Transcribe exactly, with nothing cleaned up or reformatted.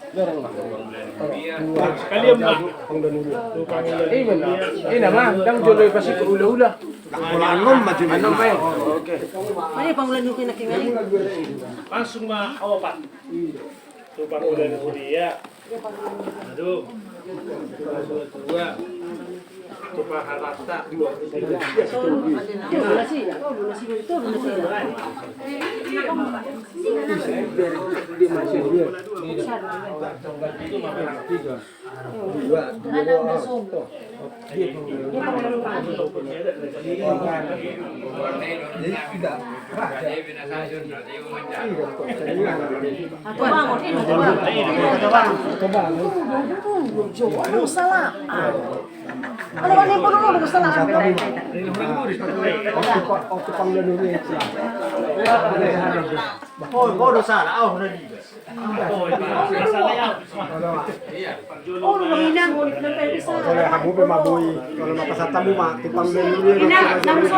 Sekalian, Mak. Ima, ima, Mak, ndang jolo dipasihon hulahula. Ndang pola annon ma jolo. Annon ma, oke. Mana pangula nuke na kingari? Langsung ma opat. Tu pangula nuke dia. Aduh. Dua. Salah. Kalau ada yang perlu, lu salah. Oh, kau udah salah. Oh, udah di. Oh, udah salah ya. Oh, udah menghina. Kalau hamu pe maboi, kalau maka satamu ma, tukang beli. Ina, namun